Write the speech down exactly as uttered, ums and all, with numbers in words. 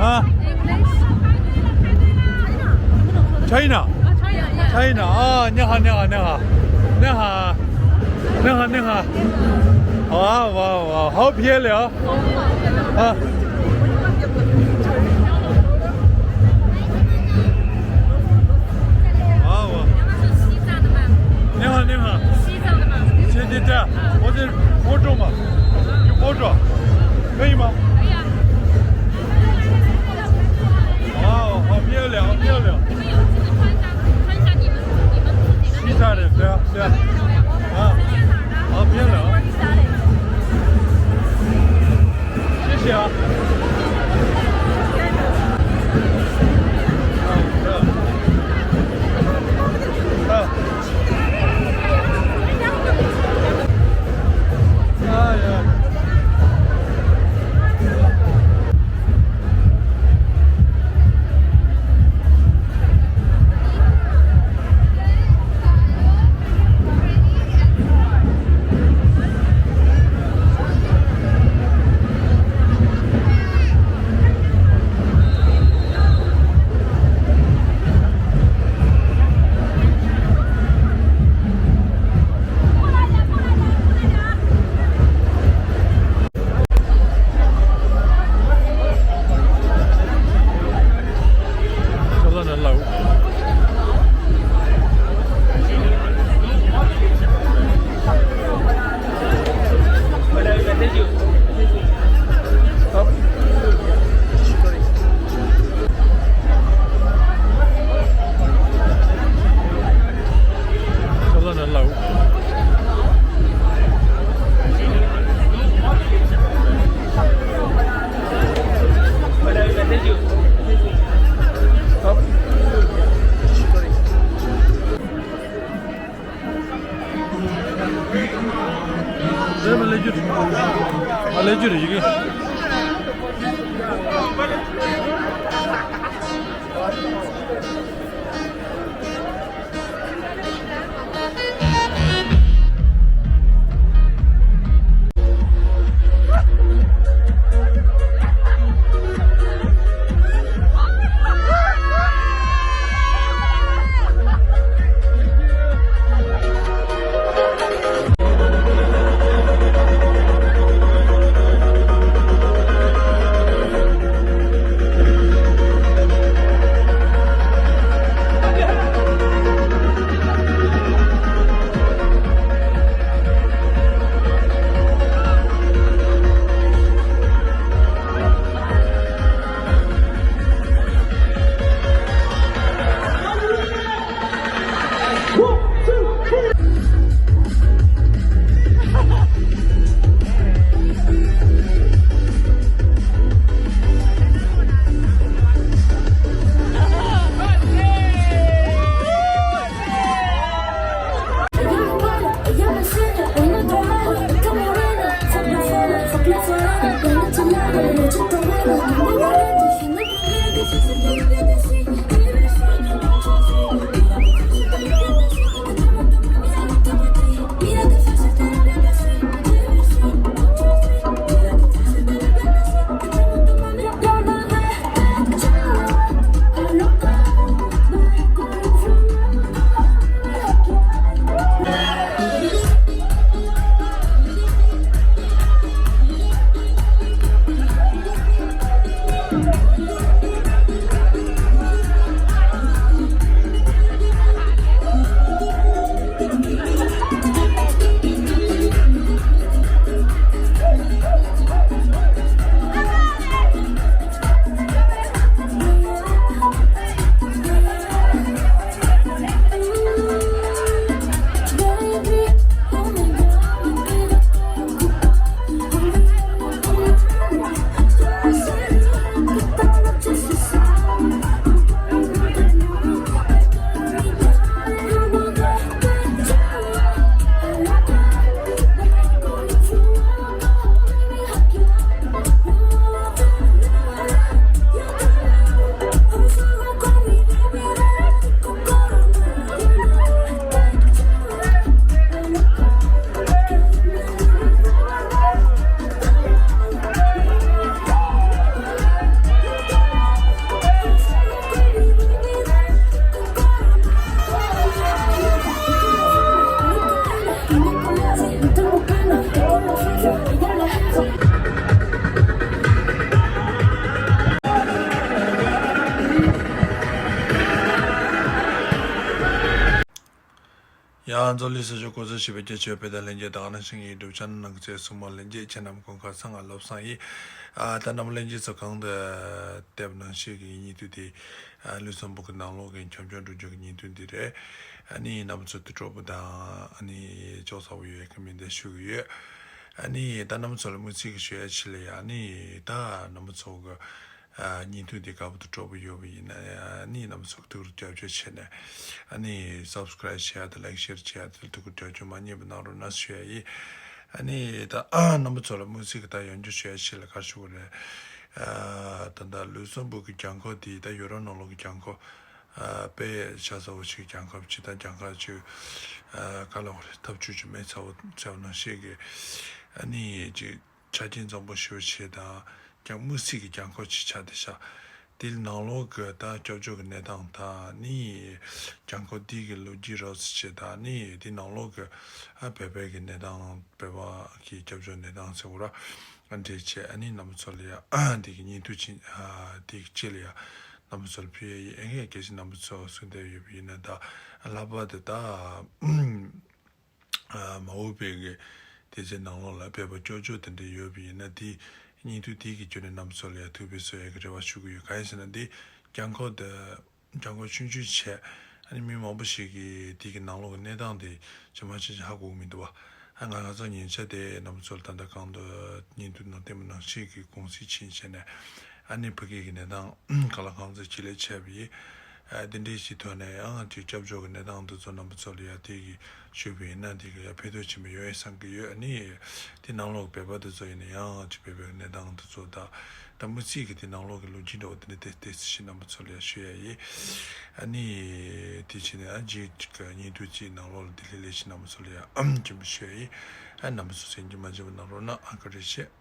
ཨ། China. China. ཨ། ཉ་ཧ་ཉ་ཧ་ཉ་ཧ། ཉ་ཧ། ཉ་ཧ་ཉ་ཧ། ཨ། ཝ་ཝ། ཧོ་ཕྱི་ལ། ཨ། ཨ་ཝ། ཉ་ཧ་ཉ་ཧ། 谢谢大家。我是 photo 嘛，有 photo，可以吗？可以啊。哇，好漂亮，好漂亮。你们有自己穿一下，穿一下你们，你们自己的那个。西藏人，对啊，对啊。啊，好漂亮啊。谢谢啊。啊。ཡང་ཚོ་ལུས་སུ་ཞོག་ཀོ་ཚོ་ཞིབ་པའི་སྐྱེ་ཆོས་དཔེ་དང་ལྷན་རྒྱས་དག་ནང་ཞིང་ཡིན་གྲུབ་ཆ་ནང་ཚེ་སུ་མ་ལྷན་རྒྱས་ཁྱེད་རྣམས་ཀུན་ཁ་སང་ང་བློ་བཟང་ཡིན། ཨ་ད་རྣམས་ལྷན་རྒྱས་ཚོ་གང་དུ་བལྟས་པ་ནང་བཞིན་གྱི་སྙིང་བསྡུས་དེ། ཨ་ལུས་སམ་བུ་གི་ནང་ལོགས་ཀྱི་འཁྱམ་འཁྱམ་འགྲོ་རྒྱུ་གི་སྙིང་བསྡུས་འདི་རེད། ཨ་ནི་རྣམ་ཚོ་དུ་གྲོགས་པོ་དང་ཨ་ནི་ཅོག་ཚ་བོ་ཡོད་ཁ་མིན་དེ་ཞུ་གི་ཡོད། ཨ་ནི་ད་རྣམ་ཚོ་ལ་མི་ཚིག་གི་ཞུ་ཡ་ཆེ་ལ་ཡ་ཨ་ནི་ད་རྣམ་ཚོ་གི་ཨ་སྙིང་བསྡུས་འདི་དགའ་པོ་དུ་གྲོགས་པོ་ཡོད་པ་ཡིན་ན་ཨ་ནི་རྣམ་ཚོ་གི་ཐུགས་རུ་རྒྱབ་སྐྱོར་བྱས་ནས་ཨ་ནི་སབ་སི་ཀ་རབ་བྱས་ཡ་དང་ལའིག་ཤེར་བྱས་ཡ་དང་ཐུགས་རུ་རྒྱབ་སྐྱོར་མ་བསྙེལ་བ་གནང་རོགས་གནང་ཞུ་ཡ་ཡིན། ཨ་ནི་ད་རྣམ་པ་ཚོ་ལ་མི་ཚིག་གི་ད་ཡང་བསྐྱར་ཞུ་ཡ་ཆེ་ལ་ག་རེ་ཞུ་དགོས་རེད། ཨ་ད་ད་ལུས་སམ་བུ་གི་གྱང་ཁོག་དེ་ད་ཡོ་རོབ་ནང་ལོགས་ཀྱི་གྱང་ཁོག་ཨ་དཔེ་ཤ་ཚ་བོ་ཞིག་གྱང་ཁོག་ཅིག་ད་གྱང་ཁོག་ཅིག་ཨ་ག་ལ་བ་རེད། ཐབས་ཇུས་ཅིག་མེད་ཚ་བོ་ཚ་བོ་ནང་བཤད་གི་ཨ་ནི་ཅིག་ཆ་རྐྱེན་འཛོམས་པོ་ཞེ་པོ་བྱས་དང་ཀྱང་མི་ཚིག་གི་གྱང་ཁོག་ཅིག་ཆགས་བསྡད་ཤག་དེའི་ནང་ལོགས་ཀྱི་ད་སྐྱབས་བཅོལ་གྱི་གནས་སྟངས་དང་ནི་གྱང་ཁོག་འདི་གི་ལོ་རྒྱུས་རོབ་ཙམ་བྱས་དང་ནི་དེའི་ནང་ལོགས་ཀྱི་ཨ་བོད་པའི་གི་གནས་སྟངས་བོད་པ་གི་སྐྱབས་བཅོལ་གནས་སྟངས་ཟེར་བ་ར་ཨ་འདྲས་བྱས་ཨ་ནི་རྣམ་པ་ཚོ་ལ་ཡ་ཨ་འདི་གི་སྙིང་བསྡུས་ཅིག་ཨ་འདི་གི་ཅིག་ལ་ཡ་རྣམ་པ་ཚོ་ལ་ཕུལ་ཡ་ཡིན། ཨེ་ངས་གལ་སྲིད་རྣམ་པ་ཚོ་གསོལ་འདེབས་ཡོད་པ་ཡིན་ན་ད་ལྷག་པར་དུ་ད། ཨ་མ་འོངས་པའི་གི་དེ་ཚོའི་ནང་ལོགས་ལ་བོད་པ་སྐྱོ་སྐྱོ་དེ་འདྲ་ཡོད་པ་ཡིན་ན་དེ་སྙིང་བསྡུས་དེ་གི་བརྒྱུད་ནས་རྣམ་པ་ཚོ་ལ་ཡང་ཐུགས་ཕན་གསོས་ཡ་གི་རེ་བ་ཞུ་གི་ཡོད། གང་ཡིན་ཟེར་ན་དེ་གྱང་ཁོག་དེ་གྱང་ཁོག་ཆུང་ཆུང་བྱས་ཨ་ནི་མི་མང་པོ་ཞིག་གིས་དེ་གི་ནང་ལོགས་ཀྱི་གནས་སྟངས་དེ་ཇི་མ་ཇི་བཞིན་ཧ་གོ་གི་མི་འདུག་བ། ཨ་ང་ང་ཚོ་ཉེ་ཆར་དེ་རྣམ་པ་ཚོ་ལ་ད་ལྟ་གང་དུ་སྙིང་བསྡུས་ནང་བསྟན་པ་ནང་བཞིན་གྱི་དགོངས་གཟིགས་ཕྱིན་བྱས་ནས་ཨ་ནི་ཕ་གི་གི་གནས་སྟངས་ག་ལ་གང་ཚོད་ཅི་ལས་བྱས་པ་ཡིན། ཨ་དེ་འདྲའི་ཞིག་ཐོག་ནས་ཡང་ཅིག་སྐྱབས་བཅོལ་གྱི་གནས་སྟངས་འདི་ཚོ་རྣམ་པ་ཚོ་ལ་ཡང་དེ་གི་ཞུས་པ་ཡིན་ན་དེ་གི་ཡང་ཕན་ཐོགས་ཆེན་པོ་ཡོད་ཨེ་བསམ་གི་ཡོད། ཨ་ནི་དེ་ནང་ལོགས་བོད་པ་འདི་ཚོ་ཡིན་ན་ཡང་ཅིག་བོད་པའི་གནས་སྟངས་འདི་ཚོ་དང་ད་མི་ཚིག་གི་དེ་ནང་ལོགས་ཀྱི་ལོ་རྒྱུས་འདྲ་བོ་དེ་འདྲ་ཏེ་ཏེ་ཞིག་རྣམ་པ་ཚོ་ལ་ཡང་ཞུ་ཡ་ཡིན། ཨ་ནི་དེ་ཕྱིན་ནས་ཨ་རྗེས་ཀྱི་སྙིང་བསྡུས་ཅིག་ནང་ལོགས་ལ་དེ་ལས་ལས་ཞིག་རྣམ་པ་ཚོ་ལ་ཡང་ཨམ་ཅིམ་པོ་ཞུ་ཡ་ཡིན། ཨ་རྣམ་པ་ཚོ་སེམས་ཀྱི་མ་བརྗེད་པ་གནང་རོགས་གནང་། ཨ་བཀའ་དྲིན་ཆེ།